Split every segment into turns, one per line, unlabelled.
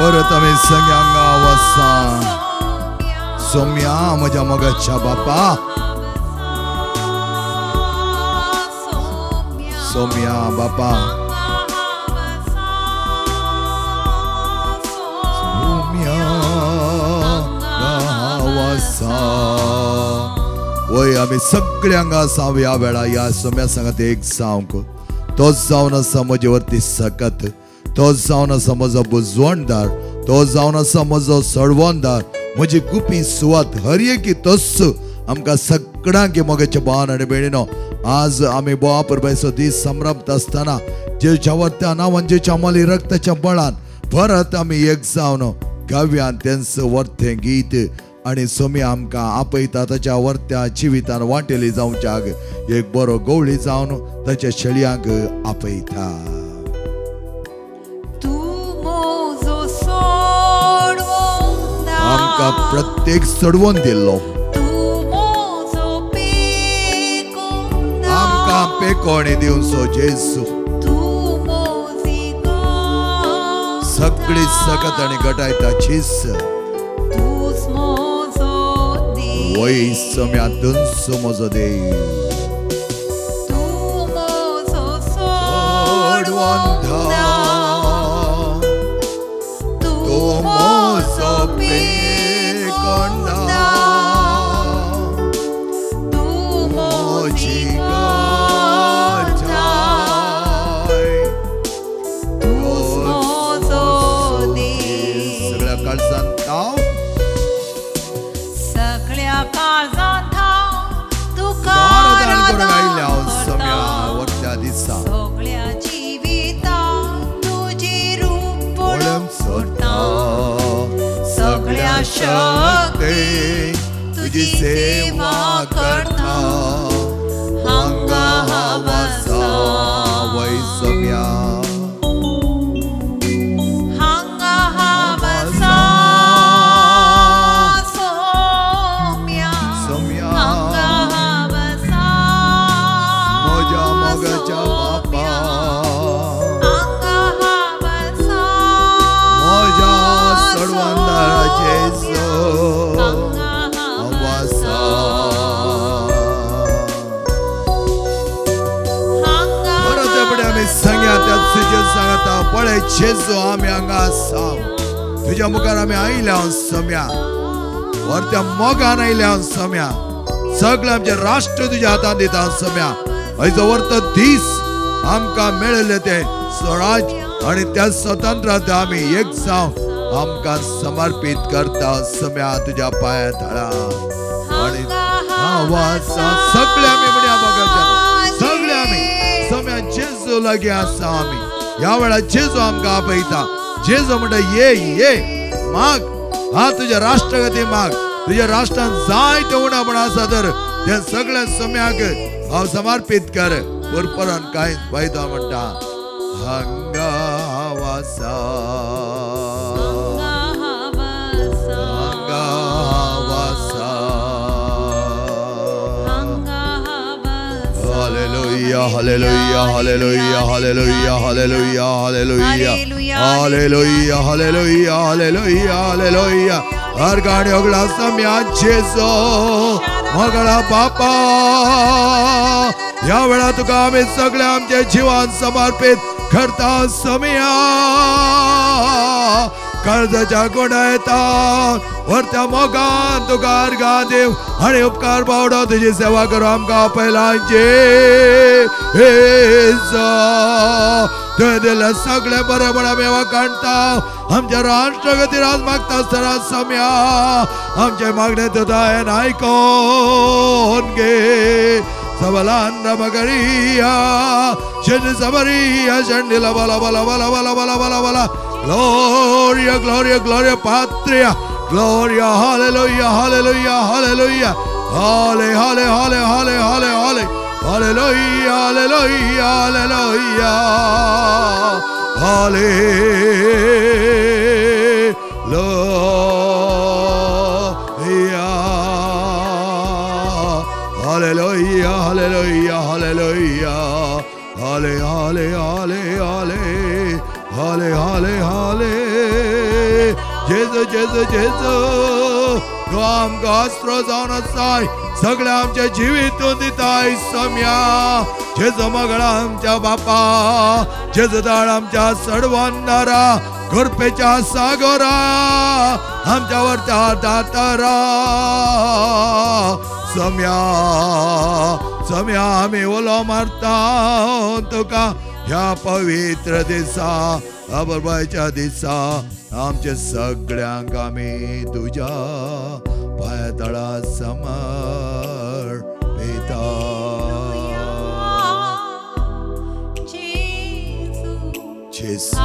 परत आमी सगळ्यांक वसा सोम्या म्हज्या मोगाच्या बापा सोम्या बापा सोम्या वसा. वय आमी सगळ्यांक आसा ह्या वेळा ह्या सोम्या सांगात एक जावंक. तोच जावन आसा म्हजे वरती सकत, तोच जावन आसा म्हजो बुजवणदार, तो जावन आसा म्हजो सडवणदार, म्हजी गुपी सुवात हर एकी तोच आमकां सगळ्यांक मोगाच्या भावान आनी भयणीनो आज आमी बोवा परबायचो दीस संभ्रमता आसतना जेच्या वरत्या नांवान जेच्या मोली रक्ताच्या बळान परत आमी एक जावन गाव्यान तेंच वर्तें गीत आनी सोमी आमकां आपयता ताच्या वर्त्या जिवितान वांटेली जावच्याक एक बरो गवळी जावन ताच्या शेळयांक आपयता. आमकां प्रत्येक चडवून दिल्लो, आमकां पेकोणी दिवचो जेजू, सगळी सकत आनी घटायता चीज वय सम्या तुमचो म्हजो देव. तूं म्हजो पेकोंडा, तूं म्हजी गजाय, तूंच म्हजो देव. सगळ्या काळजान हांव,
सगळ्या काळजान हांव तुका
आराधन करूंक आयिल्लें हांव सम्या वरत्या दिसा.
सगळ्या जिवितान तुजें रूप पळोवंक सोदता, सगळ्या शक्तीन
तुजी सेवा करता, हांगा हांव आसा वय सम्या.
हांगा हांव आसा सोम्या,
सोम्या
हांगा हांव आसा
म्हज्या मोगाच्या बापा,
हांगा हांव आसा
म्हज्या सडवंदारा जेजू
हांगा हांव आसा, हांगा
परत फुडें आमी सांगया त्या तुजें सांगता पळय जेजू आमी हांगा आसा, तुज्या मुखार आमी आयल्या सम्या, वरत्या मोगान आयल्या सम्या, सगळें आमचें राष्ट्र तुज्या हातांत दिता सम्या. हयचो वरतो दीस आमकां मेळिल्लें तें स्वराज आनी त्या स्वतंत्रांत आमी एक जावन आमकां समर्पीत करता सम्या तुज्या पांया थळा. आनी हांव आसा सगळे आमी म्हणया मोगाच्या, सगळे आमी सम्या जेजू लागीं आसा आमी. ह्या वेळार जेजू आमकां आपयता, जेजू म्हणटा ये ये माग, हा तुज्या राष्ट्रा खातीर माग, तुज्या राष्ट्रान जायते उणापण आसा तर ते सगळ्या सम्याक हांव समर्पीत कर. पुरपरान कांय फायदो म्हणटा हांगा हांव आसा, हांगा हांव आसा. Hallelujah, hallelujah, hallelujah, hallelujah, hallelujah, hallelujah, hallelujah, hallelujah, hallelujah, hallelujah. हर गाणी ओगळा सम्या जेजू मोगळा बापा, ह्या वेळा तुका आमी सगळे आमचे जिवन समर्पीत करता सम्या. काळजाच्या गुणायता वरत्या मोगान तुका अर्घां दिव आनी उपकार बावडो तुजी सेवा करूं आमकां आपयलांचे तुवें दिल्लें सगळें बरें आमी वाखाणता. आमच्या राष्ट्र खातीर आज मागता आसतना सम्या आमचे मागणें तुका आयकोन घे. सबलान मगरिया शेंडी सबरिया शेंडीला बला बला बला बला बला बला बला. Gloria, Gloria, Gloria Patria, Gloria, Hallelujah, Hallelujah, Hallelujah, Halle, Halle, Halle, Halle, Halle, Halle, Hallelujah, Hallelujah, Hallelujah, Hallelujah, Hallelujah, Hallelujah, Hallelujah, Halle, Halle, Halle, Halle, Halle, Halle, Halle, जेजू जेजू जेजू तूं आमकां आसरो जावन आसाय सगळ्या आमच्या जिवीत तूं दिताय सम्या जेजू मगळा आमच्या बापा जेजू दाळ आमच्या सडवंदारा कृपेच्या सागरा आमच्या वरत्या दातारा सम्या सम्या आमी उलो मारता तुका ह्या पवित्र दिसा अबरबायच्या दिसा आमचे सगळ्यांक आमी तुज्या पांया तळा समर्पिता. जेजू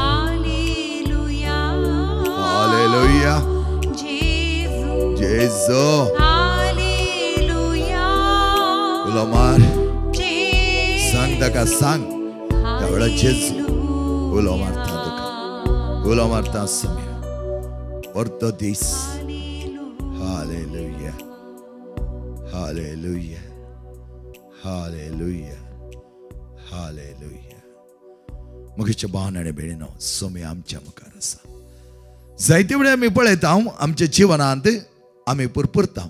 हालेलुया जेजू उलो मार सांग ताका सांग त्या वेळार जेजू उलो मारता तुका उलो मारता सम्या परतो दीस. Hallelujah hallelujah hallelujah hallelujah. मुखेच्या भावान आनी भयणीनो सोम्या आमच्या मुखार आसा. जायते वेळार आमी पळयता आमच्या जिवनांत आमी पुरपुरता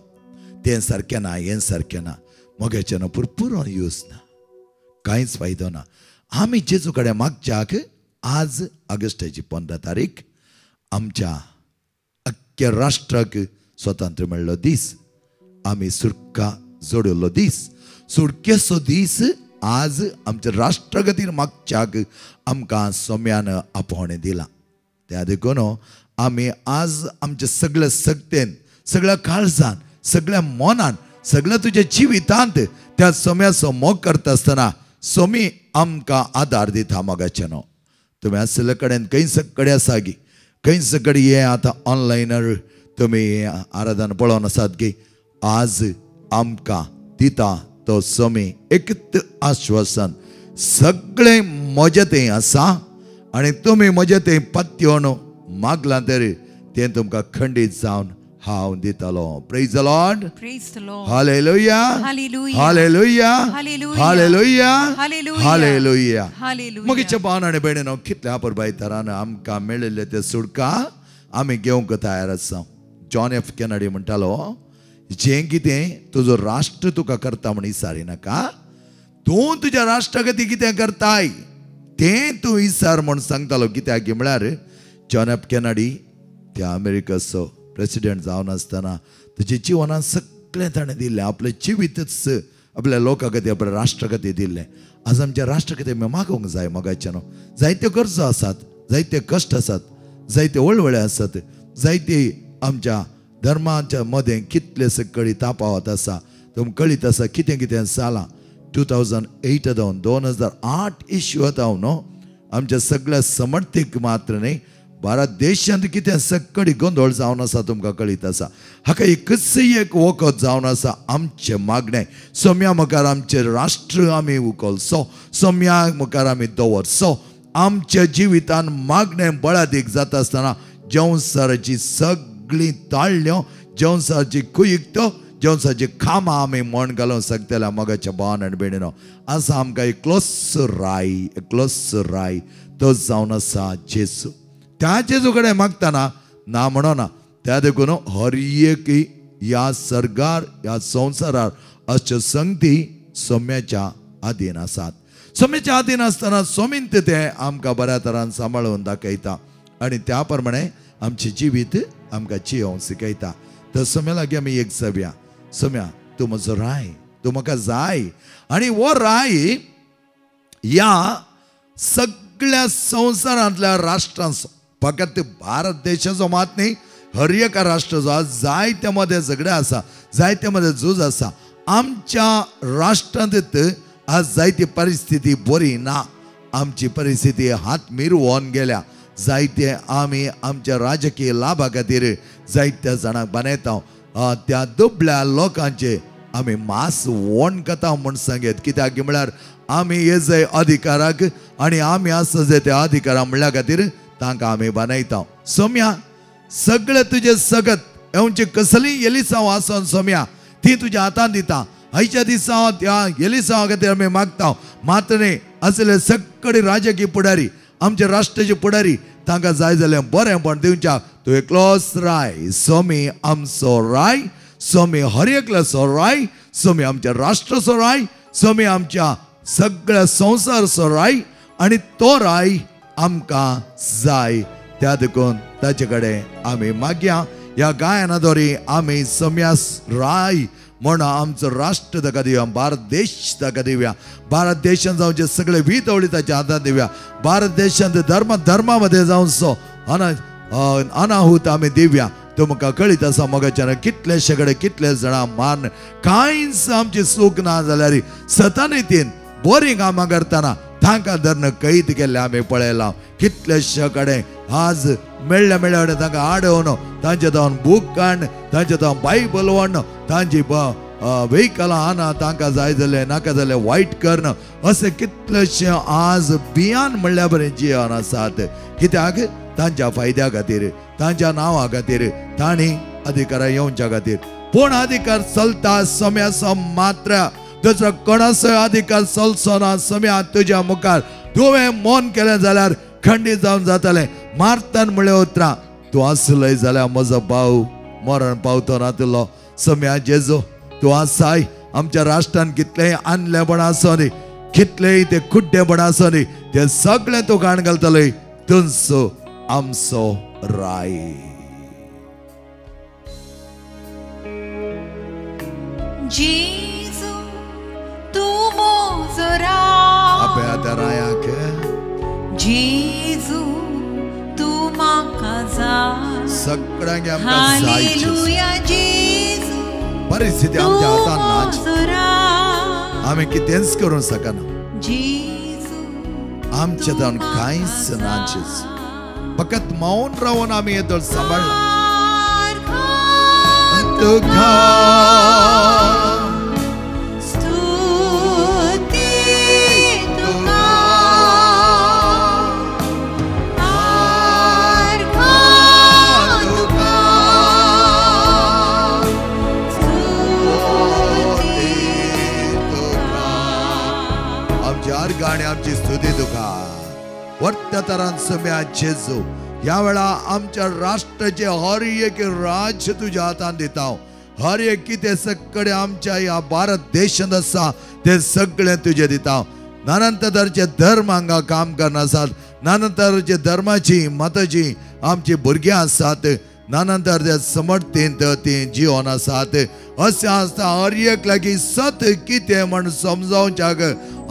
तें सारकें ना हें सारकें ना मोगेच्यान पुरपुरोन यूज ना कांयच फायदो ना. आमी जेजू कडेन मागच्याक आज ऑगस्टाची 15 तारीख आमच्या अख्ख्या राष्ट्राक स्वतंत्र मेळ्ळो दीस आमी सुटका जोडिल्लो दीस सुटकेचो दीस आज आमच्या राष्ट्रा खातीर मागच्याक आमकां सोम्यान आपोवणें दिलां. त्या देखून आमी आज आमच्या सगळ्या सक्तेन सगळ्या काळजान सगळ्या मनान सगळ्या तुज्या जिवितांत त्या सोम्याचो मोग करता आसतना सोमी आमकां आदार दिता मोगाचें न्हू. तुमी आशिल्ले कडेन खंय सगळे आसा गी खंय सगळे हे आतां ऑनलायनर तुमी आराधना पळोवन आसात की आज आमकां दिता तो सोमी एकच आश्वासन सगळें म्हजें थंय आसा आनी तुमी म्हजें थंय पत्योन मागलां तरी तें तुमकां खंडीत जावन हांव दितलो. Praise the Lord.
Praise the Lord.
Hallelujah. Hallelujah. Hallelujah. Hallelujah.
Hallelujah.
मगीच्या भावान आनी भयणीनो कितल्या अपुरबायेतरान आमकां मेळिल्ले ते सुटका आमी घेवंक तयार आसा. जॉन एफ केनडी म्हणटालो जें कितें तुजो राष्ट्र तुका करता म्हण विचारिनाका तूं तुज्या राष्ट्रा खातीर कितें करताय तें तूं विचार म्हूण सांगतालो. कित्याक म्हळ्यार जॉन एफ केनडी त्या अमेरिकाचो प्रेसिडेंट जावन आसतना तुजे जिवनान सगळें ताणें दिल्लें आपलें जिवीतच आपल्या लोकां खातीर आपल्या राष्ट्रा खातीर दिल्लें. आज आमच्या राष्ट्रा खातीर आमी मागोवंक जाय मोगाचें न्हू. जायत्यो गरजो आसात जायते कश्ट आसात जायते वळवळे आसात जायते आमच्या धर्माच्या मदें कितले सगळी तापावत आसा तुमकां कळीत आसा कितें कितें जालां. 2008 जावन 2008 इश्यू जावन न्हू आमच्या सगळ्या समर्थीक मात्र न्ही भारत देशांत कितें सगळी गोंदळ जावन आसा तुमकां कळीत आसा. हाका एकच एक वखद जावन आसा आमचें मागणें सोम्या मुखार आमचें राष्ट्र आमी उखलचो सोम्या मुखार आमी दवरचो. आमच्या जिवितान मागणें बळादीक जाता आसतना जेवसाराची सगळी ताळ्यो जेवसाराची कुयिकतो जेवसाची कामां आमी म्हण घालूंक शकतल्या मोगाच्या भावान आनी भयणीनो. आसा आमकां एकलोच राय एकलोच राय तो जावन आसा जेजू. त्या जेजू कडेन मागतना ना म्हणना त्या देखून हर एक ह्या सर्गार ह्या संवसारार अश्यो संगती सोम्याच्या आदीन आसात. सोम्याच्या आदीन आसतना सोमींत तें आमकां बऱ्या तरान सांबाळून दाखयता आनी त्या प्रमाणे आमचें जिवीत आमकां जियोवंक शिकयता. तर सोम्या लागीं आमी एक जावया. सोम्या तूं म्हजो राय तूं म्हाका जाय आनी हो राय ह्या सगळ्या संवसारांतल्या राष्ट्रांचो फकत भारत देशाचो मात न्ही हर एका राष्ट्राचो जायते मदें झगडे आसा जायते मदें झूज आसा. आमच्या राष्ट्रांत आज जायती परिस्थिती बरी ना आमची परिस्थिती हात मिरवून गेल्या. जायते आमी आमच्या राजकीय लाभा खातीर जायत्या जाणांक बांदयता त्या दुबळ्या लोकांचे आमी मास वोण करता म्हूण सांगेत. कित्याक म्हळ्यार आमी हे जाय अधिकाराक आनी आमी आसा जाय त्या अधिकारा म्हणल्या खातीर तांकां आमी बांदयता. सोम्या सगळें तुजें सगत येवचे कसलीय एलिसांव आसून सोम्या ती तुज्या हातान दिता. आयच्या दिसा त्या एलिसांवा खातीर आमी मागता. मात्र न्ही आसले सगळे राजकीय पुढारी आमचे राष्ट्राचे पुढारी तांकां जाय जालें बरेंपण दिवच्याक तूं एकलोच राय. स्वामी आमचो राय, स्वामी हर एकल्याचो राय, स्वामी आमच्या राष्ट्राचो राय, स्वामी आमच्या सगळ्या संवसाराचो राय आनी तो राय आमकां जाय. त्या देखून ताचे कडेन आमी मागया. ह्या गायना द्वारे आमी सम्यास राय म्हण आमचो राष्ट्र ताका दिवया, भारत देश ताका दिवया, भारत देशांत जावचे सगळे वितवळी ताच्या हातांत दिवया, भारत देशांत धर्मा धर्मा मदें जावचो अनाहूत आमी दिवया. तुमकां कळीत आसा मोगाच्यान कितलेशे कडेन कितले जाणां मारून कांयच आमची चूक ना जाल्यार सतानितीन बरीं कामां करतना तांकां धरून कैद केल्ले आमी पळयलां. कितलेशे कडेन आज मेळ्ळ्या मेळ्ळ्या कडेन तांकां आडोवन तांचे जावन बूक काडून तांचे जावन बायबल व्हडन तांची वेहिकलां आना तांकां जाय जालें नाका जालें वायट करून अशें कितलेशे आज बियान म्हणल्या बरें जिवन आसात. कित्याक? तांच्या फायद्या खातीर, तांच्या नांवा खातीर, तांणी अधिकारा येवच्या खातीर. पूण अधिकार चलता सम्याचो मात्र, दुसरो कोणाचोय अधिकार चलचो ना. सम्या तुज्या मुखार तुवें मौन केलें जाल्यार खंडीत जावन जातलें. मारतान म्हळ्ळें उतरां तूं आसलय जाल्यार म्हजो भाव मरण पावतो नातलो. सम्या जेजू तूं आसाय. आमच्या राष्ट्रान कितलेंय आनलेपण आसूं न्ही, कितलेंय ते कुड्डेपण आसूं न्ही, ते सगळें तूं काण घालतलय. तुमचो आमचो राय.
जेजू तूं म्हजो राय,
आपया त्या रायाक.
जेजू तूं म्हाका जाय,
सगळ्यांक आमकां जाय.
हालेलुया जेजू
परिस्थिती आमच्या हातान नाच, आमी कितेंच करूंक शकना, आमच्या जावन कांयच नाच. फकत मौन रावन आमी येदोळ सांबाळ्ळा. तुका
स्तुती तुका, आर्गां तुका, स्तुती तुका.
आमची आर्गां आनी आमची स्तुती तुका. वर्त्या तरान सम्या जेजू ह्या वेळा आमच्या राष्ट्राचे हर एक राज्य तुज्या हातान दिता. हर एक कितें सगळे आमच्या ह्या भारत देशांत आसा तें सगळें तुजें दिता. नानान तरांचे धर्म हांगा काम करना आसात, नानान तरांचे धर्माची मताची आमची भुरगीं आसात, नानान तरांच्या समर्थींत तीं जिवन आसात. अशें आसता हर एक लागीं सत कितें म्हण समजावच्याक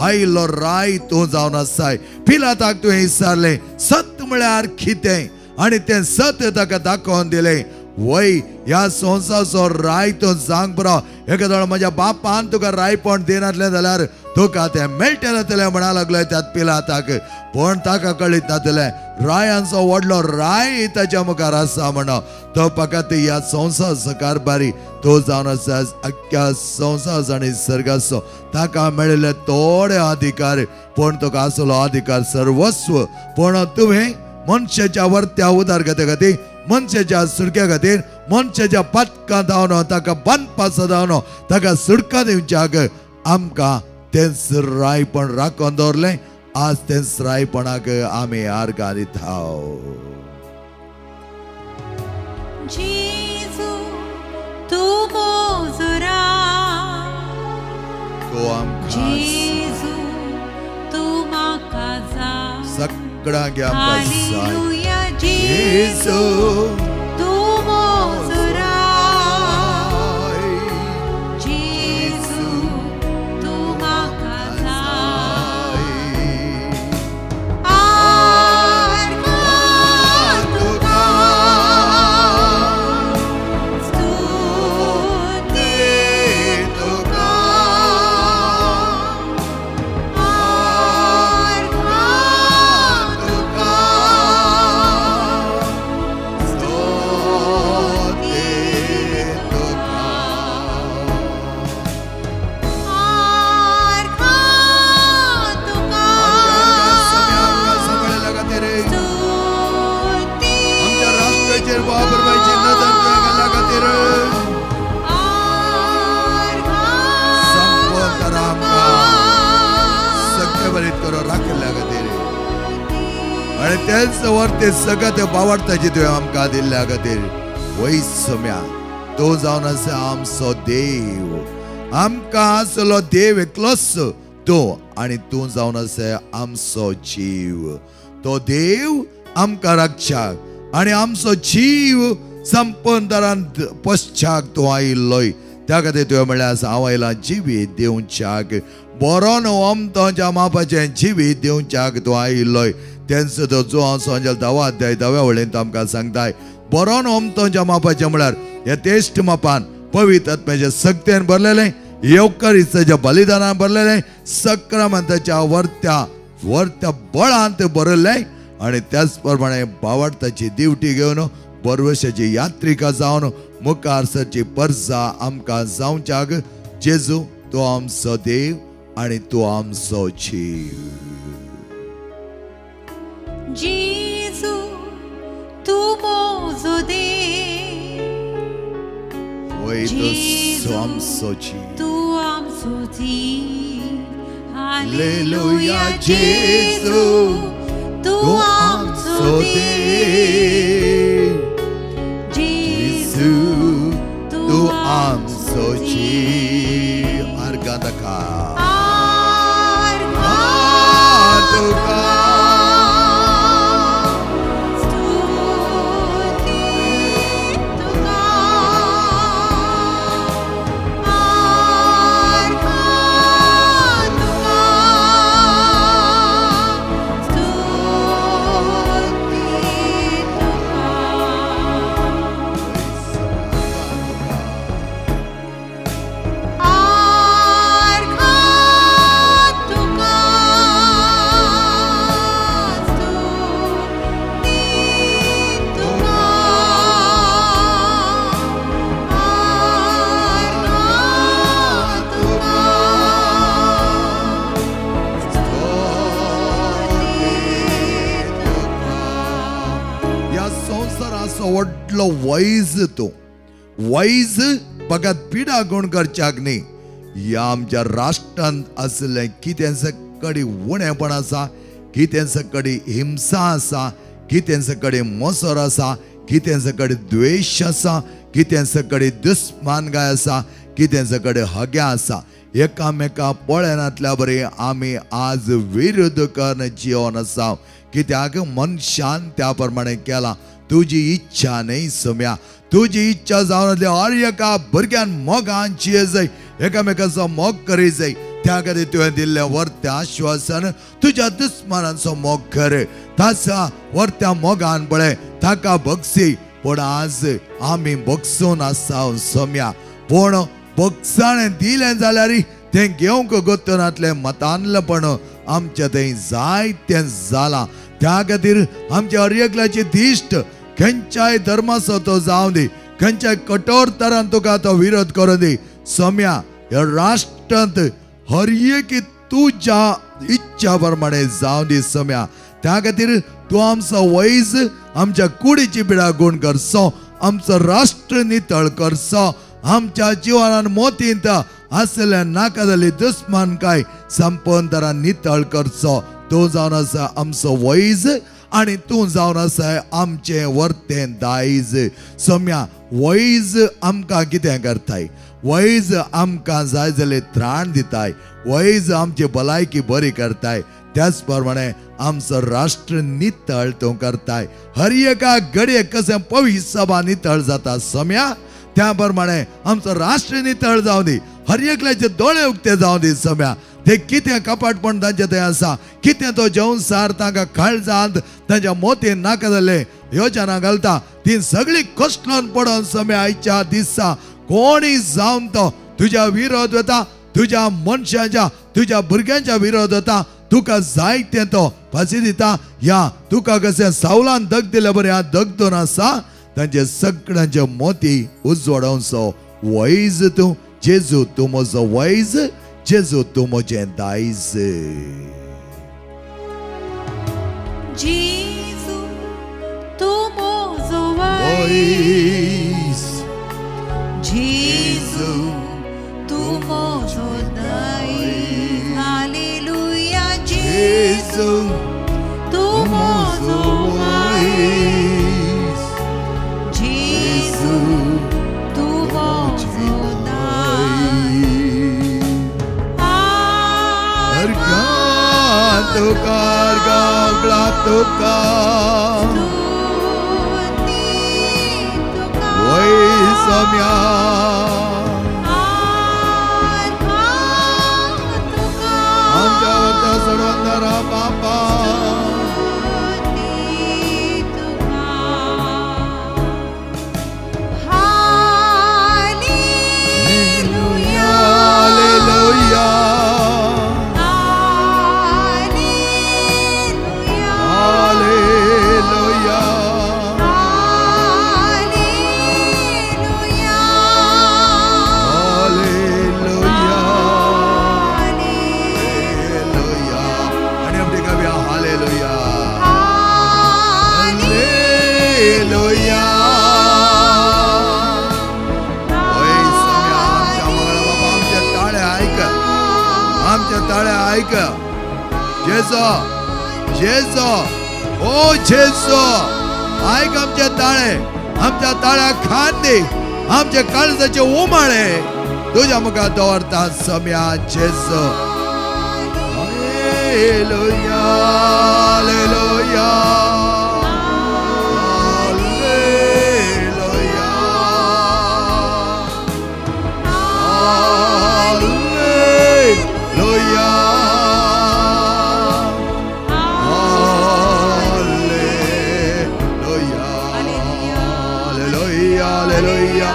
आयिल्लो राय तूं जावन आसाय. पिलाताक तुवें विचारलें सत म्हळ्यार कितें आनी तें सत ताका दाखोवन दिलें. वय ह्या संवसाराचो राय तूं सांग पुरो. एका वेळार म्हज्या बापान तुका रायपण दिनासलें जाल्यार तुका तें मेळटलें जातलें म्हणा लागलें त्यात पिलाताक. पूण ताका कळीत नातलें रायांचो व्हडलो राय ताच्या मुखार आसा म्हणून. तो फकत ह्या संवसाराचो कारभारी तो जावन आसा अख्ख्या संवसार आनी सर्गाचो. ताका मेळिल्ले थोडे अधिकार, पूण तुका आसलो अधिकार सर्वस्व. पूण तुवें मनशाच्या वर्त्या उदारगते खातीर, मनशाच्या सुडक्या खातीर, मनशाच्या पातकां धांवन ताका बांदपाचो धांवन ताका सुडका दिवच्याक आमकां तेंच रायपण राखून दवरलें. आज तेंच रायपणाक आमी आर्गां दिता.
जेजू तूं म्हजो राय,
तूं आमकां,
जेजू तूं म्हाका जाय,
सगळ्यांक आमकां जाय.
हालेलुया जेजू तूं म्हजो राय, जेजू तूं म्हाका जाय, आर्गां तुका, स्तुती तुका, आर्गां तुका, स्तुती.
आनी तेच वरते सगळ्या ते बावडताची तुवें आमकां दिल्ल्या खातीर वय सम्या तूं जावन आसा आमचो देव आमकां आसलो देव एकलोच तूं आनी तूं जावन आसा आमचो जीव तो देव आमकां राखच्याक आनी आमचो जीव संपन्न पश्चाक तूं आयिल्लोय त्या खातीर तुवें म्हळ्यार आसा हांव आयलां जिवीत दिवच्याक बरो न्हू अमतोच्या मापाचें जिवीत दिवच्याक तूं आयिल्लोय तेंचो तो जो हांव धावा अध्याय धाव्या वळींत आमकां सांगताय बरो न्हू अमतोच्या मापाचें म्हळ्यार हे तेश्ट मापान पवित्र आत्म्याच्या सक्तेन भरलेलें येवकरिस्ताच्या बलिदानान भरलेलें सक्रामंताच्या वरत्या वरत्या बळान भरलें आनी त्याच प्रमाणे बावडताची दिवटी घेवन बरवशाची यात्रिका जावन मुखार सरची परजा आमकां जावच्याक जेजू तूं आमचो देव आनी तूं आमचो जीव.
जेजू तूं म्हजो देव
वय तूं आमचो जीव
तूं आमचो जीव
हालेलुया जेजू
तूं आमचो देव
जेजू तूं आमचो जीव. आर्गां ताका
आर्गां तुका स्तुती तुका आर्गां तुका स्तुती तुका आर्गां तुका स्तुती तुका आर्गां तुका स्तुती तुका.
ह्या संवसाराचो व्हडलो वैज तूं वैज फकत पिडा गुण करच्याक न्ही ह्या आमच्या राष्ट्रांत आसलें कितें कडेन उणेपण आसा कितें कडेन हिंसा आसा कितें कडेन मोसर आसा कितें कडेन द्वेश आसा कितें कडेन दुस्मानगाय आसा कितें कडेन हग्या आसा एकामेका पळयनातल्या बरी आमी आज विरोध करून जिवन आसा कित्याक मनशान त्या प्रमाणे केलां. तुजी इच्छा न्ही सम्या तुजी इच्छा जावन आसली हर एका भुरग्यान मोगान जिये जाय एकामेकाचो मोग करी जाय त्या खातीर तुवें दिल्लें वरतें आश्वासन तुज्या दुस्मानांचो मोग कर ताचा वरत्या मोगान पळय ताका बक्षी. पूण आज आमी बक्षून आसा सम्या पूण बक्षाणें दिलें जाल्यार तें घेवंक गोत्तनांतलें मतानलेपण आमचें थंय जायतें जालां. त्या खातीर आमच्या हर एकल्याची दिश्ट खंयच्याय धर्माचो तो जावं दी खंयच्याय कठोर तरान तुका तो विरोध करूं दी सम्या ह्या राष्ट्रांत हर एक तुज्या इच्छा प्रमाणे जावं दी सम्या. त्या खातीर तूं आमचो वैज आमच्या कुडीची पिडा गुण करचो आमचो राष्ट्र नितळ करचो आमच्या जिवनान मोतींत आसल्या नाका जाल्ली दुस्मानकाय संपूर्ण तरान नितळ करचो. तूं जावन आसा आमचो वैज आनी तूं जावन आसा आमचें वरतें दायज. सम्या वैज आमकां कितें करताय वैज आमकां जाय जाल्यार त्राण दिताय वैज आमची भलायकी बरी करताय त्याच प्रमाणे आमचो राष्ट्र नितळ तूं करताय. हर एका घडये कशें पवित्र सभा नितळ जाता सम्या त्या प्रमाणे आमचो राष्ट्र नितळ जावं दी हर एकल्याचे दोळे उक्ते जावं दी सम्या. ते कितें कपाटपण तांचे थंय आसा कितें तो संवसार तांकां काळजांत तांच्या मोतीन नाका जाल्ले योजना घालता ती सगळी कसलोन पडोन सम्या आयच्या दिसा कोणी जावन तो तुज्या विरोध वता तुज्या मनशाच्या तुज्या भुरग्यांच्या विरोध वता तुका जाय तें तो फांशी दिता ह्या तुका कशें सावलान दग दिल्या बरें ह्या दगदोन आसा तांचे सगळ्यांचे मोती उजवाडावचो वैज तूं जेजू तूं म्हजो वैज जेजू तूं म्हजें दायज.
जेजू तूं म्हजो वैज जेजू तूं म्हजो दायज हालेलुया जेजू तूं म्हजो मोजो वैस जेजू तूं मोजो दाय
अर्गां तुका अर्गां होगळाप तुका
स्तुती तुका
वय सोम्या
अर्गां तुका
आमच्या वरत्या सडवंदारा बापा
स्तुती तुका hallelujah
hallelujah
hallelujah
hallelujah
hallelujah
hallelujah hallelujah. आणि आपली गाऊया हालेलुया हालेलुया. होय सोम्या आमच्या मंगळा बाबा आमच्या ताळ्या ऐक आमच्या ताळ्या ऐक जेजो जेजो ओ जेजो ऐक आमच्या ताळे आमच्या ताळ्या खान दे आमच्या काळजाचे उमाळे तुझ्या मुखार दवरता सोम्या जेजो. Hallelujah hallelujah hallelujah hallelujah hallelujah hallelujah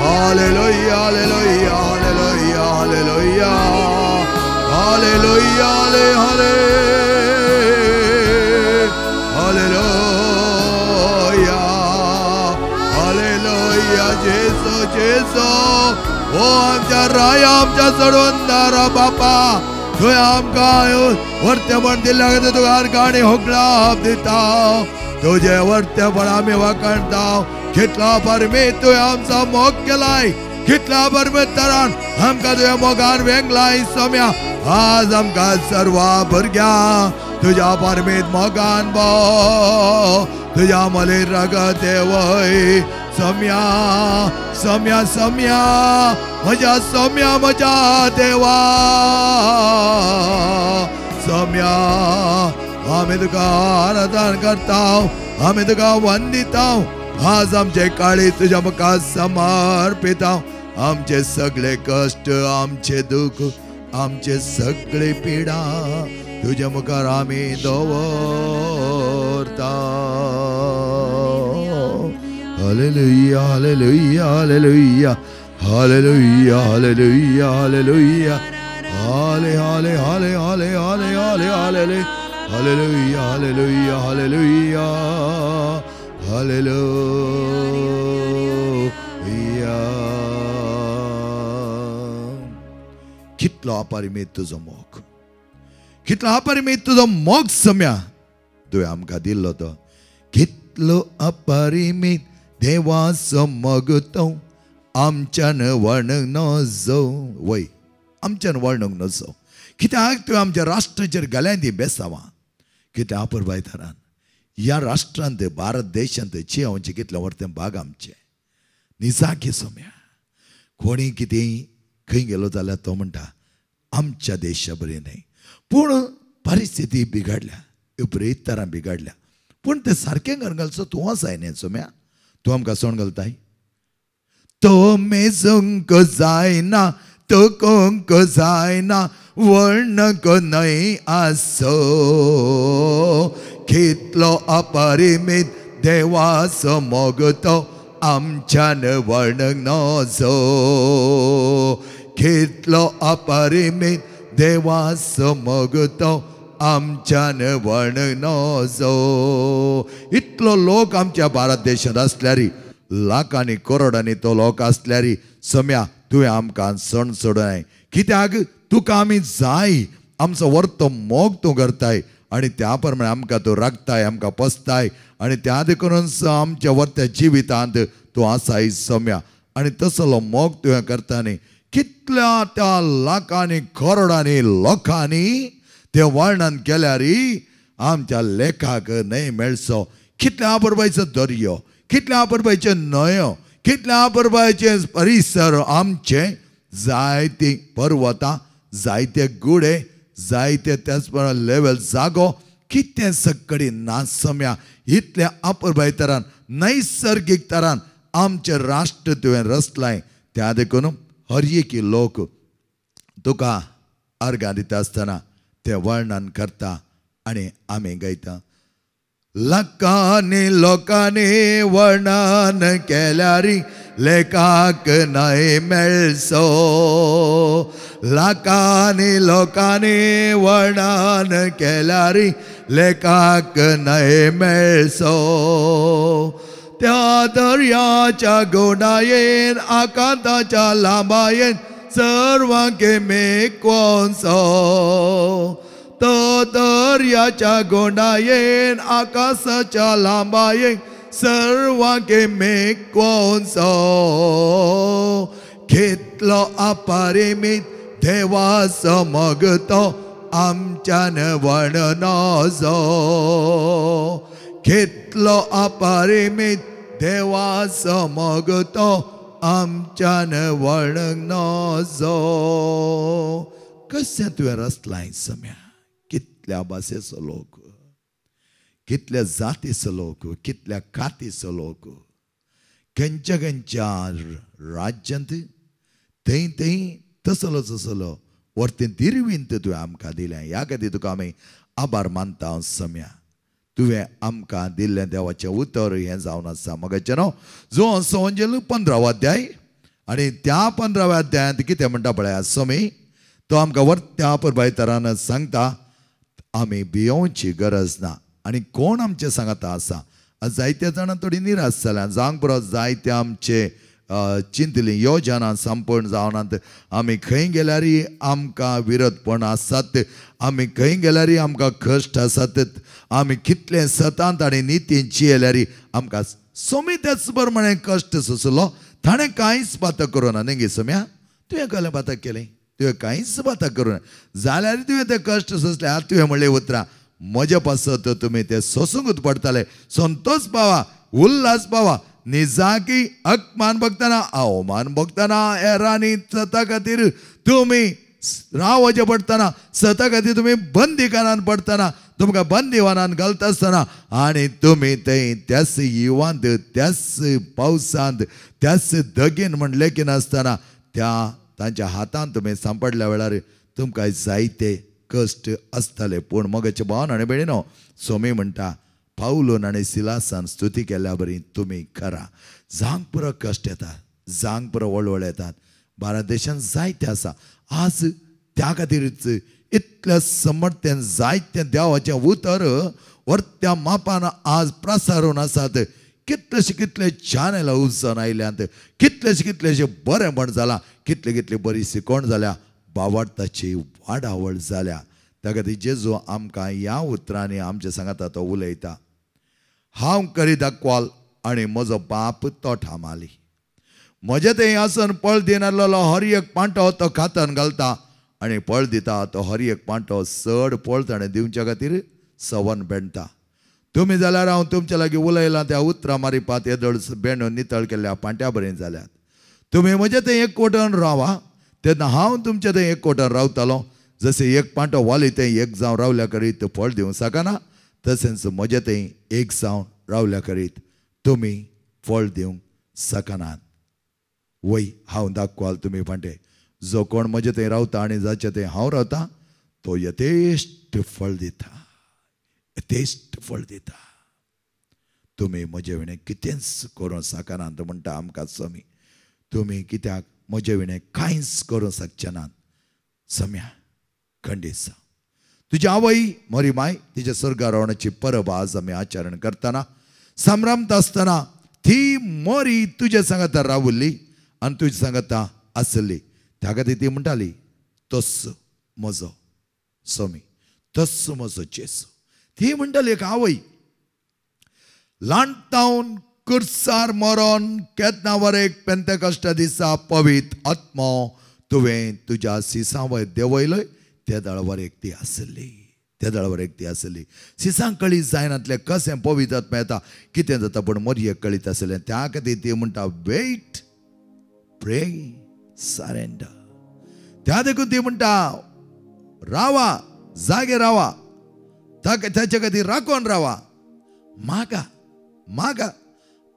hallelujah hallelujah hallelujah hallelujah hallelujah हाले हालेलुया हालेलुया. जेजो जेजो ओ आमच्या राया आमच्या चडवंदारा बापा तुवें आमकां वर्तेपण दिल्ल्या खातीर तुका गाणी होगळाप दिता तुजें वर्तेपण आमी वाखाणता. कितला परमेत तुवें आमचो मोग केलाय कितल्या परमेतरान आमकां तुवें मोगान वेंगलाय सोम्या. आज आमकां सर्वा भुरग्यां तुज्या परमेत मोगान बो तुज्या मले रगत वय सोम्या सोम्या सोम्या म्हज्या सोम्या म्हज्या देवा सोम्या. आमी तुका आराधन करता आमी तुका वंदिता. आज आमचे काळी तुज्या मुखार समर्पिता. आमचे सगळे कश्ट आमचे दुःख आमचे सगळे पिडा तुज्या मुखार आमी दवरता. Hallelujah hallelujah hallelujah hallelujah hallelujah hallelujah हाले हाले हाले हाले हाले हाले हाले हालेलुया हालेलुया हालेलुया हालेलुया. कितलो अपरिमेत तुजो मोग कितलो अपरिमेत तुजो मोग सम्या तुवें आमकां दिल्लो तो कितलो अपरिमेत देवाचो मोग तो आमच्यान वर्णूंक नजो वय आमच्यान वर्णूंक नजो. कित्याक तुवें आमच्या राष्ट्राचेर घाल्यान ती बेसावां कित्याक अपुरबायतारान ह्या राष्ट्रांत भारत देशांत चियांवचे कितले वर्तें भाग आमचे निजाकी सोम्या. कोणी कितें खंय गेलो जाल्यार तो म्हणटा आमच्या देशा बरी न्हय पूण परिस्थिती बिगाडल्या विपरीत तरां बिगाडल्या पूण तें सारकें करून घालचो तूं आसाय न्ही सोम्या. तूं आमकां सोण घालताय तो मेजूंक जायना तकूंक जायना वर्णक न्हय आसो कितलो अपरिमीत देवाचो मोग तो आमच्यान वर्णूंक नजो कितलो अपरिमीत देवाचो मोग तो आमच्यान वर्णूंक नजो. इतलो लोक आमच्या भारत देशांत आसल्यार लाखांनी करोडांनी तो लोक आसल्यार सम्या तुवें आमकां सण सोडनाय कित्याक तुका आमी जाय आमचो वर्तो मोग तूं करताय आनी त्या प्रमाणे आमकां तूं राखताय आमकां पोसताय आनी त्या देखून आमच्या वर्त्या जिवितांत तूं आसाय सम्या. आनी तसलो मोग तुवें करता न्ही कितल्या त्या लाखांनी करोडांनी लोकांनी तें वर्णन केल्यार आमच्या लेखाक न्हय मेळचो. कितल्या आपरबायचो दर्यो, कितल्या आपरबायच्यो न्हंयो, कितल्या आपरबायचे परिसर आमचे, जायती पर्वतां, जायते गुडे, जायते त्याच प्रमाणे लेवल जागो, कितें सगळी नासम्या. इतल्या आपरबाय तरान नैसर्गीक तरान आमचें राष्ट्र तुवें रचलाय. त्या देखून हर एक लोक तुका अर्गां दिता आसतना ते वर्णन करता आनी आमी गायता. लाखांनी लोकांनी वर्णन केल्यार लेखाक न्हय मेळचो. लाखांनी लोकांनी वर्णन केल्यार लेखाक न्हय मेळचो. त्या दर्याच्या गोडायेन आकांताच्या लांबायेन सर्वांक मेकोनचो. तो दर्याच्या गोंडायेन आकाशाच्या लांबायेन सर्वांक मेकोनचो. कितलो अपरिमीत देवाचो मोग तो आमच्यान वर्णनजो. कितलो अपरिमीत देवाचो मोग तो आमच्यान वर्णनजो. कशें तुवें रचलाय सम्या, कितल्या भाशेचो लोक, कितल्या जातीचो लोक, कितल्या कातीचो लोक, खंयच्या खंयच्या राज्यांत थंय थंय तसलो तसलो वरतें दिरवींत तुवें आमकां दिलें. ह्या खातीर तुका आमी आभार मानता सम्या. तुवें आमकां दिल्लें देवाचें उतर हें जावन आसा. मगाचें न्हू जो संवंजेल 15वो अध्याय आनी त्या 15व्या अध्यायांत कितें म्हणटा पळया स्वामी, तो आमकां वरत्या परबाय तरान सांगता आमी भियोवची गरज ना. आनी कोण आमचें सांगता आसा, जायत्या जाणां थोडी निराश जाल्या, जावंक पुरो जायते आमचे चिंतली योजना संपूर्ण जावनात. आमी खंय गेल्यार आमकां विरोधपण आसात, आमी खंय गेल्यार आमकां कश्ट आसात, आमी कितले सतांत आनी नितीन जियेल्यार आमकां सोमी त्याच प्रमाणे कश्ट सोंसलो. ताणें कांयच पातक करूं ना. न्ही सोम्या, तुवें कसलें पातक केलें? तुवें कांयच पातक करूं ना जाल्यार तुवें ते कश्ट सोंसले. आतां तुवें म्हणलें उतरां म्हज्या पासत तुमी ते सोंसूंकच पडटाले. संतोष पावा, उल्हास पावा, निजाकी अपमान भोगतना, अवमान भोगतना, हेरांनी सता खातीर तुमी रावचें पडटना, सता खातीर तुमी बंदीखानान पडटना, तुमकां बंदीवानान घालता आसतना आनी तुमी थंय त्याच युवांत, त्याच पावसांत, त्याच दगीन म्हण लेखिनासतना त्या तांच्या हातान तुमी सांपडल्या वेळार तुमकां जायते कश्ट आसताले. पूण मगाचे भावन आनी भयणीनो, स्वामी म्हणटा पावलून आनी सिलासान स्तुती केल्या बरी तुमी करा. जांक पुरो कश्ट येतात, जांक पुरो वळवळ येतात, भारत देशांत जायते आसा. आज त्या खातीरच इतल्या समर्थ्यान जायते देवाचें उतर वरत्या मापान आज प्रसारून आसात. कितलेशे कितले चॅनल उजून आयल्यात, कितलेशे कितलेशे बरेंपण जालां, कितले कितले बरी शिकवण जाल्या, बावार्थाची वाडावळ जाल्या. त्या खातीर जेजू आमकां ह्या उतरांनी आमच्या सांगाता तो उलयता. हांव करी दाखवाल आनी म्हजो बाप तो ठामाली. म्हजें थंय आसून पळ दिनासलेलो हर एक पांटो तो खातान घालता आनी पळ दिता तो हर एक पांटो चड पळ ताणें दिवच्या खातीर सवन बेणटा. तुमी जाल्यार हांव तुमच्या लागीं उलयलां त्या उतरां मारिपात येदोळ बेणून नितळ केल्ल्या पांट्या बरें जाल्यात. तुमी म्हजें थंय एक कोटन रावा तेन्ना हांव तुमचें थंय एक कोटन रावतालो. जशें एक पांटो वाली थंय एक जावन रावल्या करीत फळ दिवंक शकना, तशेंच म्हजें थंय एक जावन रावल्या करीत तुमी फळ दिवंक शकनात. वय हांव दाखवाल तुमी फांटे, जो कोण म्हजें थंय रावता आनी जाचें थंय हांव रावता तो यथेश्ट फळ दिता, यथेश्ट फळ दिता. तुमी म्हजे विणें कितेंच करूंक शकनात म्हणटा आमकां स्वामी. तुमी कित्याक म्हजे विणें कांयच करूंक शकचे नात. सम्या खंडीत जावं. तुजी आवय मोरी माय तिच्या स्वर्गारोहणाची परब आज आमी आचरण करतना संभ्रमता आसतना ती मोरी तुज्या सांगाता रावल्ली आनी तुज्या सांगाता आसली. त्या खातीर ती म्हणटाली तस म्हजो स्वामी, तस म्हजो जेजू. ती म्हणटाली एक आवय ल्हानतावन कुर्सार मरोन केतना वरेक पेंतेकॉस्टा दिसा पवित्र आत्मो तुवें तुज्या सिसां वयर देंवयलय ते दळवर एक ती आसली. त्या दळावर एक ती आसली सिसांक कळीत जायनातलें कशें पवित्र येता कितें जाता पूण मोरयेक कळीत आसलें. त्या खातीर ती म्हणटा वेट प्रे सरेंडर. त्या देखून ती म्हणटा रावा, जागे रावा, ताच्या खातीर राखून रावा, मागा मागा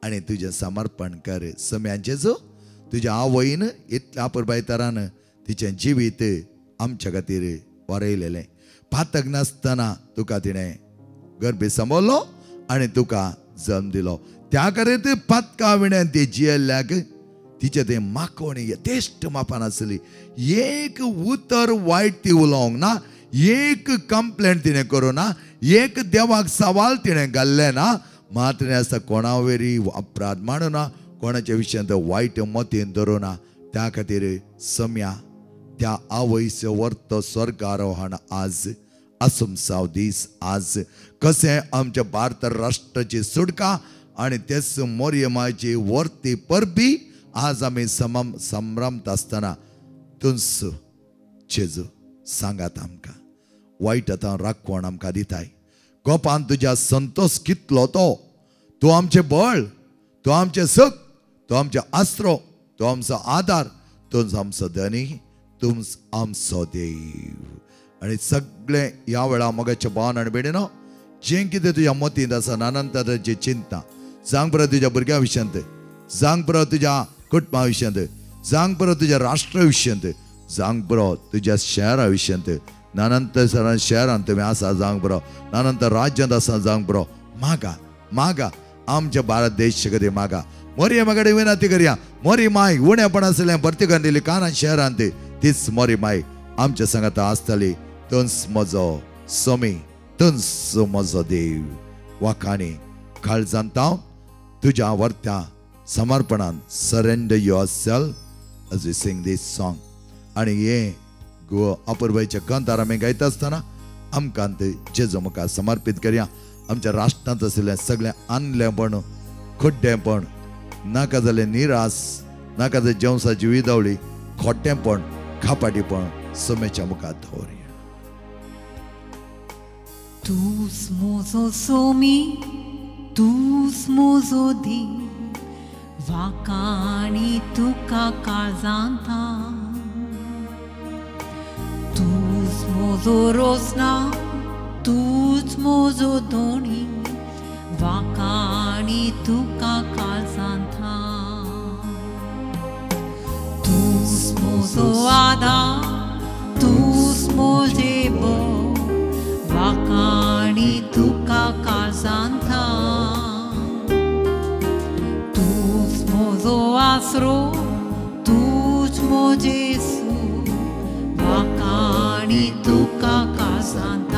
आनी तुजें समर्पण कर. सम्याचें जो तुज्या आवयन इतल्या अपुरबायतरान तिचें जिवीत आमच्या खातीर वरयलेलें. पातक नासतना तुका तिणें गर्भी सांबाळ्ळो आनी तुका जल्म दिलो. त्या खातीर पातका विण्यान ती जियेल्ल्याक तिचें तें माकोणी यथेश्ट मापान आसली. एक उतर वायट ती उलोवंक ना, एक कंप्लेंट तिणें करूं ना, एक देवाक सवाल तिणें घाल्लें ना. मात तिणें आसता कोणा वेरी अपराध मांडू ना, कोणाच्या विशयांत वायट मतीन धरूं ना. त्या खातीर सम्या त्या आवयचो वर्तो स्वर्गारोहण आज आसुमसाव दीस आज कशें आमच्या भारत राष्ट्राची सुटका आनी तेच मोरयमाची वर्ती परबी आज आमी संभ्रमत आसतना तुंस जेजू सांगात आमकां वायट आतां राखवण आमकां दिताय. गोपान तुज्या संतोष कितलो तो, तूं आमचें बळ, तूं आमचें सुख, तूं आमचें आसरो, तूं आमचो आदार, तूंच आमचो धनी, तूंच आमचो देव. आनी सगळें ह्या वेळा मोगाच्या भावान आनी भयणीनो जें कितें तुज्या मतींत आसा नानांतराची चिंता जावंक पुरो तुज्या भुरग्यां विशयांत, जावंक पुरो तुज्या कुटुंबा विशयांत, जावंक पुरो तुज्या राष्ट्रा विशयांत, जावंक पुरो तुज्या शहरा विशयांत, नानांतर शहरांत तुमी आसा जावंक पुरो, नानांतर राज्यांत आसा जावंक पुरो, मागा मागा आमच्या भारत देश खातीर मागा. मोरी म्हाका विनंती करया, मोरी माय उणेपण आसलें भरती करून दिली कानान शहरांत, तीच मोरी माय आमच्या सांगाता आसतली. तूंच म्हजो स्वामी, तूंच म्हजो देव. वाखाणी काळजांत हांव तुज्या वर्त्या समर्पणान surrender yourself as you sing this song. आनी हें गो अपुरबायच्या कांतार आमी गायता आसतना आमकां जेजू मुखार समर्पीत करया. आमच्या राष्ट्रांत आशिल्लें सगळें आनलेंपण, खड्डेपण, नाका जालें निरास, नाका जालें जेवसाची विदावली, खोटेंपण, खापाटीपण सोमेच्या मुखार दवरया.
तूंच म्हजो सोमी, तूंच म्हजो देव, वाखाणी तुका काळजांत. तूंच म्हजो रोसना, तूंच म्हजो धोणी, वाखाणी तुका काळजांत. तूंच म्हजो आदार, तूंच म्हजें बळ, वाखाणी तुका काळजांत. तूंच म्हजो आसरो, तूंच म्हजें सूख, वाखाणी तुका काळजांत.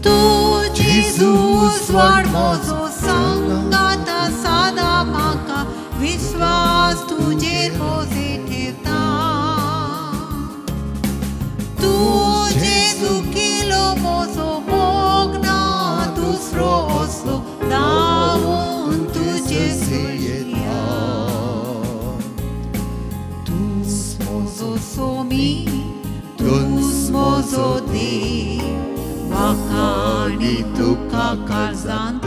तूं जेजू व्हड म्हजो सांगाता सदां म्हाका, विश्वास तुजेर म्हजेर ठेवता. तूं जेजू केलो म्हजो मोग ना दुसरो असलो, धांवून तुजे सुरया. तूंच म्हजो सोमी, तूंच म्हजो देव, वाखाणी तुका काळजांत.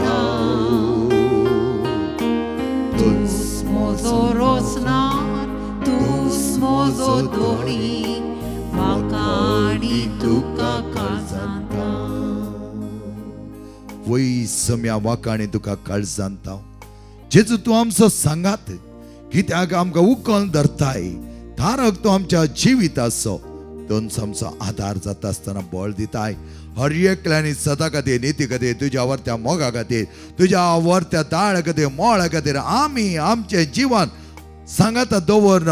तूंच म्हजो रोसनार, तूंच म्हजो धोणी, वाखाणी तुका काळजांत.
वय सम्या वाखाणी तुका काळजांत. जेजू तूं आमचो सांगात कित्याक आमकां उखल धरताय, तारक तूं आमच्या जिविताचो, तूंच आमचो आदार जाता आसतना बळ दिताय. हर एकल्यानी सदा खातीर, निती खातीर, तुज्या वर्त्या मोगा खातीर, तुज्या वर्त्या दाळ खातीर, मोळा खातीर आमी आमचें जिवन सांगाता दवरन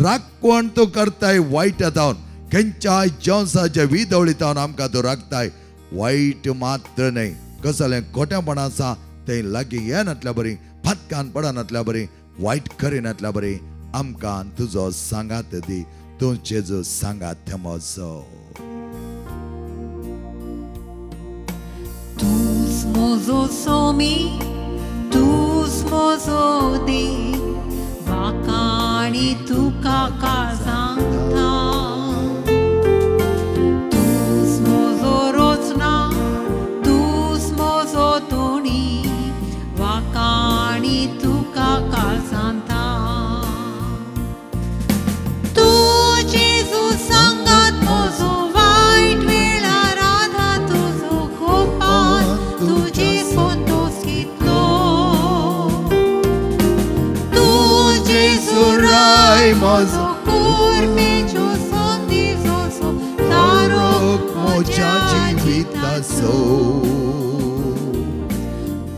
राखवण तूं करताय. वायट जावन खंयच्याय जेवसाच्या विदवळी जावन आमकां तूं राखताय. वायट मात्र न्हय, कसलें खोटेंपण आसा तें लागीं येनातल्या बरी, फातकान पडनातल्या बरी, वायट करिनातल्या बरी आमकां तुजो सांगात दी. तूं जेजू सांगात म्हजो.
तूंच म्हजो सोमी, तूंच म्हजो देव, वाखाणी तुका काळजांत.
मोजो म्हज्या जिविताचो.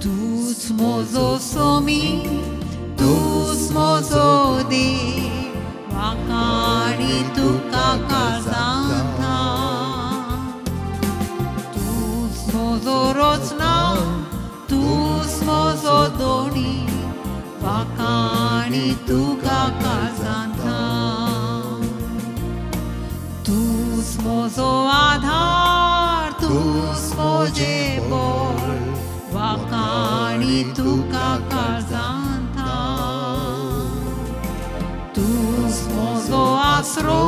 तूच म्हजो सोमी, तूच म्हजो देव, वाखाणी तुका काळजांत. तूच म्हजो रचना, तूच म्हजो दोणी, वाखाणी तुका काळजांत. तूच म्हजो आधार, तूच म्हजें बळ, वाखाणी तुका काळजांत. तूच म्हजो आसरो,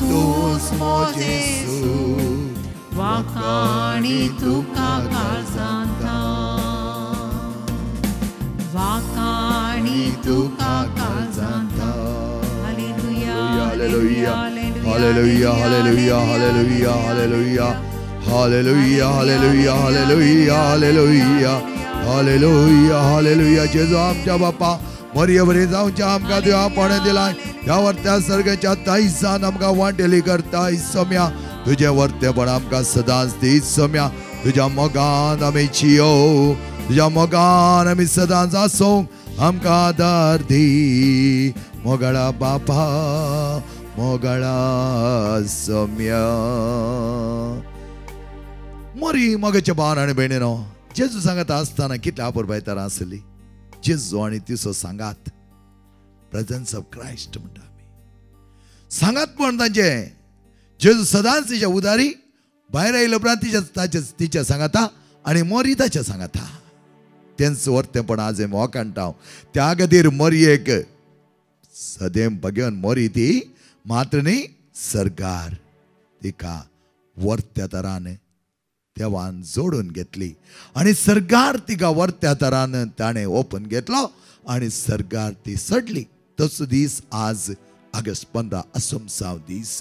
तूच म्हजें सूख, वाखाणी तुका काळजांत. वाखाणी तुका काळजांत.
Hallelujah, hallelujah, hallelujah, hallelujah, hallelujah, hallelujah, hallelujah, hallelujah, hallelujah, hallelujah, hallelujah. जेजू आमच्या बापा मरिये बरी जावच्या आमकां तुवें आपणें दिलां ह्या वर्त्या सर्गाच्या दायजान आमकां वांटेली करताय सम्या. तुजें वर्तेपण आमकां सदांच दीत सम्या. तुज्या मोगान आमी जियो, तुज्या मोगान आमी सदांच आसूंक आमकां आदार दी मोगाळा बापा, मोगाळा सम्या. मोरी मोगाच्या भावान आनी भयणीनो, जेजू सांगत आसतना कितल्या अपुरबायतारां आसली. जेजू आनी तिचो सांगात, प्रेजन्स ऑफ क्रायस्ट म्हणटा आमी. सांगात पण तांचे जेजू सदांच तिच्या उदारी भायर आयले उपरांत तिच्या तिच्या सांगाता आनी मोरी ताच्या सांगाता. तेंच वर्तेपण आज आमी वाखाणटा. त्या खातीर मोरयेक सदैव भगेवन मोरी ती मात्र न्ही सरकार तिका वर्त्या तरान देवान जोडून घेतली आनी सरकार तिका वर्त्या तरान ताणें ओपन घेतलो आनी सरकार ती सडली. तसो दीस आज ऑगस्ट 15 असमसाव दीस.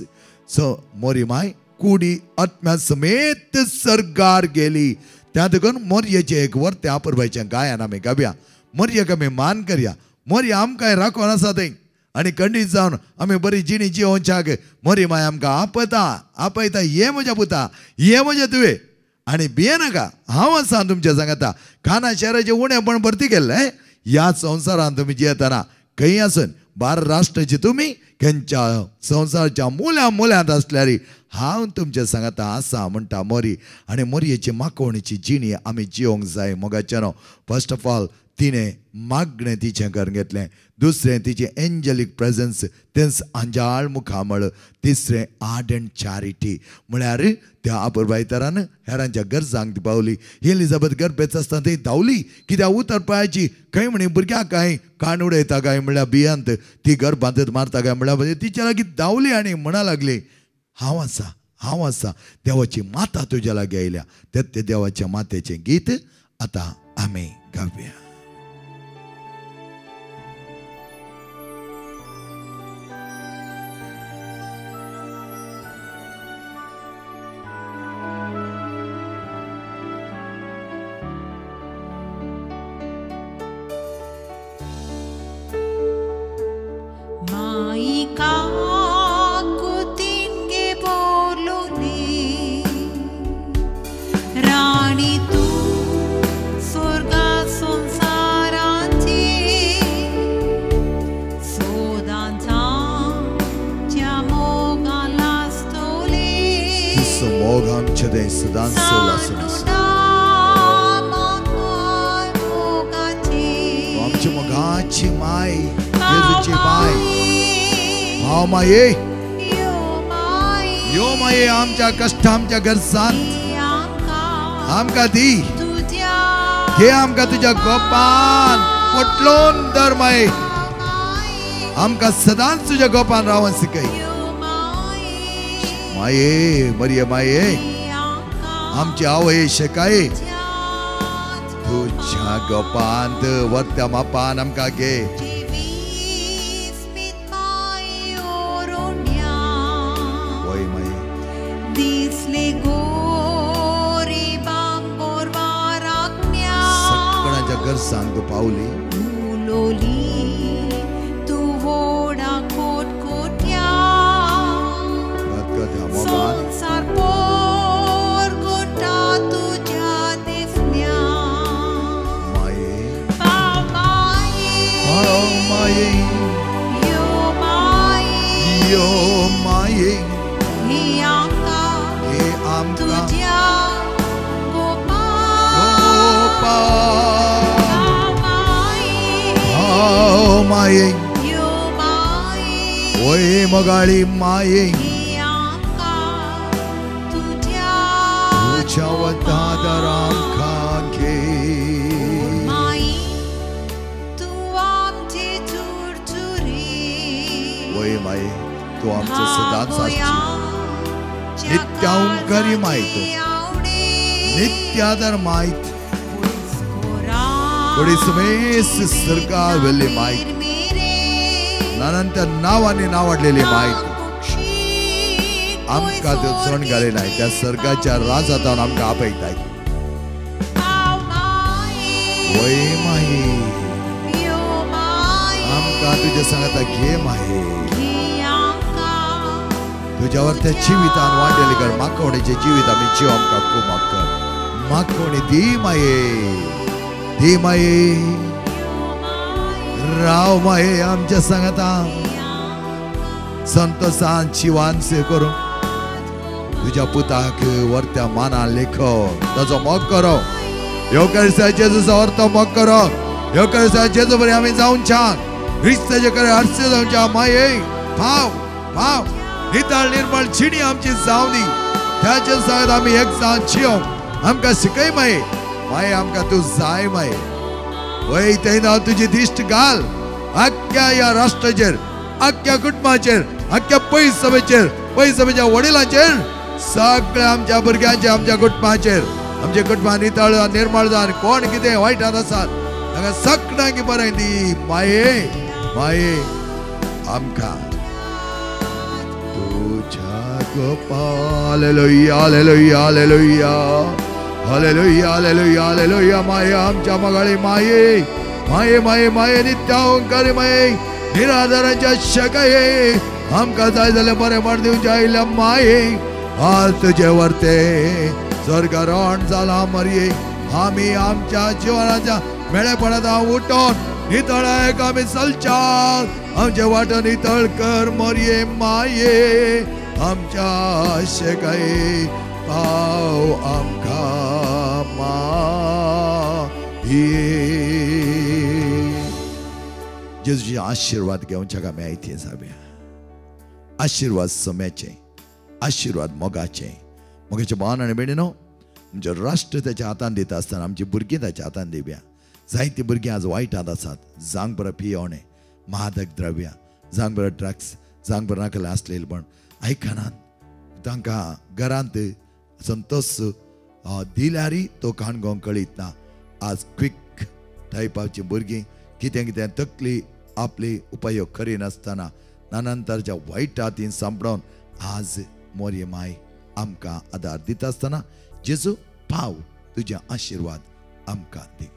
सो मोरी माय कुडी आत्म्या समेत सरकार गेली. त्या देखून मोरयेचें एक वर्तें अपुरबायचें गायन आमी गावया. मोरयेक आमी मान करया. मोरी आमकां राखून आसा थंय आनी खंडीत जावन आमी बरी जिणी जिवोवच्याक मोरी माय आमकां आपयता आपयता. ये म्हज्या पुता, ये म्हज्या तुवें, आनी भिये नाका, हांव आसा तुमच्या सांगाता. काना शहराचें उणेपण भरती केल्लें ह्या संवसारांत तुमी जियेतना खंय आसून 12 राष्ट्राची तुमी खंयच्या संवसाराच्या मुल्या मुल्यांत आसल्यार हांव तुमच्या सांगाता आसा म्हणटा मोरी. आनी मोरयेची माकोवणीची जिणी आमी जिवंक जाय मोगाच्यानो. फर्स्ट ऑफ ऑल तिणें मागणें तिचें करून घेतलें. दुसरें तिचें एंजलीक प्रेजन्स तेंच आंजाळ मुखामळ. तिसरें आर्ट अँड चॅरिटी म्हळ्यार त्या अपुरबायतरान हेरांच्या गरजांक ती पावली. एलिझाबेथ गर्भेच आसतना ती धांवली कित्याक उतर पायाची खंय म्हणी भुरग्याक कांय कान उडयता काय म्हणल्यार भियंत ती गर्भांत मारता काय म्हणल्यार तिच्या लागीं धांवली आनी म्हणा लागली हांव आसा, हांव आसा, देवाची माता तुज्या लागीं आयल्या. ते देवाच्या मातेचें गीत आतां आमी गावया. यो माये आमच्या कश्ट आमच्या गरजांत आमकां दी, घे आमकां तुज्या गोपान पोटलोन धर माये, आमकां सदांच तुज्या गोपान रावन शिकय माये. मरिये माये आमची आवय शेकाय तुज्या गोपांत वर्त्या मापान आमकां घे. गरजांक तूं पावली
उलोली तूं व्हडा
माये, ओय मोगाळी माये, तुझ्या वतादार आमकां घे. वय माये, तूं आमचें सदांच आसची, नित्यांकरी माय तूं, नित्यादर मायत, थोडी समेस सरकार वेल्ली मायत, नानांच्या नांवांनी नांवाडलेली मायत, आमकां त्यो जण घाली नाय त्या सर्गाच्या राजांत आमकां आपयताय. वय माये, आमकां तुज्या सांगाता घे माये, तुज्यावर त्या जिवितान वांटेली कर, माकोणीचे जिवीत आमी जीव आमकां खूब कर, माकोणी दी माये, दी माये, राव माये आमच्या सांगाता, संतोषान जिवान से करूं तुज्या पुताक वरत्या मानान लेखो, ताचो मोग करो, ह्यो करसा जेजूचो अर्थ मोग करो, ह्यो करसा जेजू बरें आमी जावच्या, क्रिस्ताचे कडेन हरसे जावच्या. माये भाव भाव नितळ निर्मळ जिणी आमची जावनी, त्याचे सांगत आमी एक जावन जियोंक आमकां शिकय माये. माये आमकां तूं जाय माये. वय तेन्ना तुजी दिश्ट घाल आख्ख्या ह्या राष्ट्राचेर, आख्ख्या कुटुंबाचेर, आख्ख्या पयस सभेचेर, पयस सभेच्या वडिलांचेर, सगळ्या आमच्या भुरग्यांचेर, आमच्या कुटुंबाचेर. आमच्या कुटुंबां नितळ निर्मळ जावन कोण कितें वायटान आसात तांकां सगळ्यांक बरें दी माये. माये आमकां तुझ्या गोपा. Hallelujah, hallelujah, hallelujah, hallelujah, hallelujah, hallelujah. माये आमच्या मगाळी माये, माये माये माये, नित्यांकारी माये, निराधारांच्या शकाये, आमकां जाय जाल्यार बरें म्हण दिवच्या आयिल्ल्या माये, आज तुजे वरते स्वर्गारोहण जाला मरये, आमी आमच्या जिवनाच्या मेळेपणांत उठोन नितळायक आमी चलच्या, आमचे वाटो नितळ कर मरये माये, आमच्या शेकाये पाव आमकां माये. जेजूचे आशिर्वाद घेवच्या आमी आयते जावया. आशिर्वाद सम्याचे, आशिर्वाद मोगाचे, मोगाचे भावन आनी भयणीनो, आमचें राष्ट्र ताच्या हातान दिता आसतना आमची भुरगीं ताच्या हातान दिवया. जायतीं भुरगीं आज वायटांत आसात, जांग बरो पियोणे, मादक द्रव्यां, जांग बरो ड्रग्स, जांग बरो नाकले आसलेले पण आयकनात. तांकां घरांत संतोष दिल्यारय तो काणगोंक कळीत ना. आज क्विक टायपाची भुरगीं कितें कितें तकली आपली उपयोग करिनासतना नानांतरच्या वायट हातीन सांपडोवन आज मोरये माय आमकां आदार दिता आसतना जेजू पाव तुजे आशिर्वाद आमकां दी.